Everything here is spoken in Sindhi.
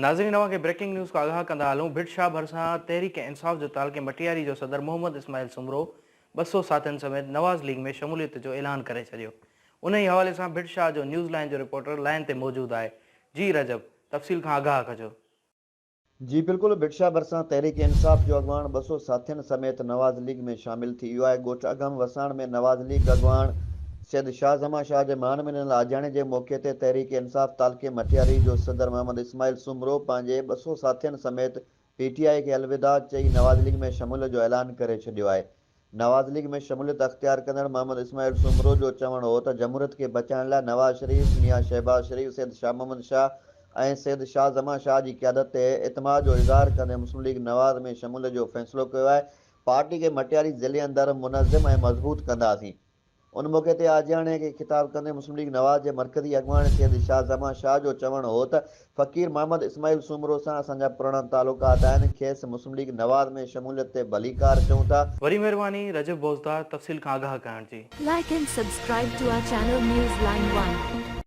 ناظرين اوهان کي بريڪنگ نيوز کان آگاهه ڪندا هلون ڀٽ شاهه ڀرسان تحريڪ انصاف جو تعلقي مٽياري جو صدر محمد اسماعيل سومرو 200 ساٿين سميت نواز ليگ ۾ شموليت جو اعلان ڪري ڇڏيو انهي حوالي سان ڀٽ شاهه جو نيوز لائين جو رپورٽر لائين تي موجود آهي جي رجب تفصيل کان آگاهه ڪجو. جي بلڪل ڀٽ شاهه ڀرسان تحريڪ انصاف جو اڳواڻ 200 ساٿين سميت نواز ليگ ۾ شامل ٿي ويو آهي ڳوٺ اگهم وساڻ ۾ نواز ليگ اڳواڻ سيد شاهه زمان شاهه جي مان ۾ ڏنل آجياڻي جي موقعي تي تحريڪ انصاف تعلقي مٽياري جو صدر محمد اسماعيل سومرو پنهنجي 200 ساٿين سميت پي ٽي آء کي الوداع چئي نواز ليگ ۾ شموليت جو اعلان ڪري ڇڏيو آهي نواز ليگ ۾ شموليت اختيار ڪندڙ محمد اسماعيل سومرو جو چوڻ هو ته جمهوريت کي بچائڻ لاء نواز شريف، ميان شهباز شريف، سيد شاهه محمد شاهه ۽ سيد شاهه زمان شاهه جي قيادت تي اعتماد جو اظهار ڪندي مسلم ليگ نواز ۾ شموليت جو فيصلو ڪيو آهي، پارٽي کي مٽياري ضلعي اندر منظم ۽ مضبوط ڪنداسين. ان موقعي تي آجياڻي کي خطاب ڪندي مسلم ليگ نواز جي مرڪزي اڳواڻ سيد شاهه زمان شاهه جو چوڻ هو ته فقير محمد اسماعيل سومرو سان اسان جا پراڻا تعلقات آهن، کيس مسلم ليگ نواز ۾ شموليت تي ڀليڪار چئون ٿا. وڏي مهرباني رجب بوزدار تفصيل کان آگاهه ڪرڻ جي. Like and subscribe to our channel News Line One.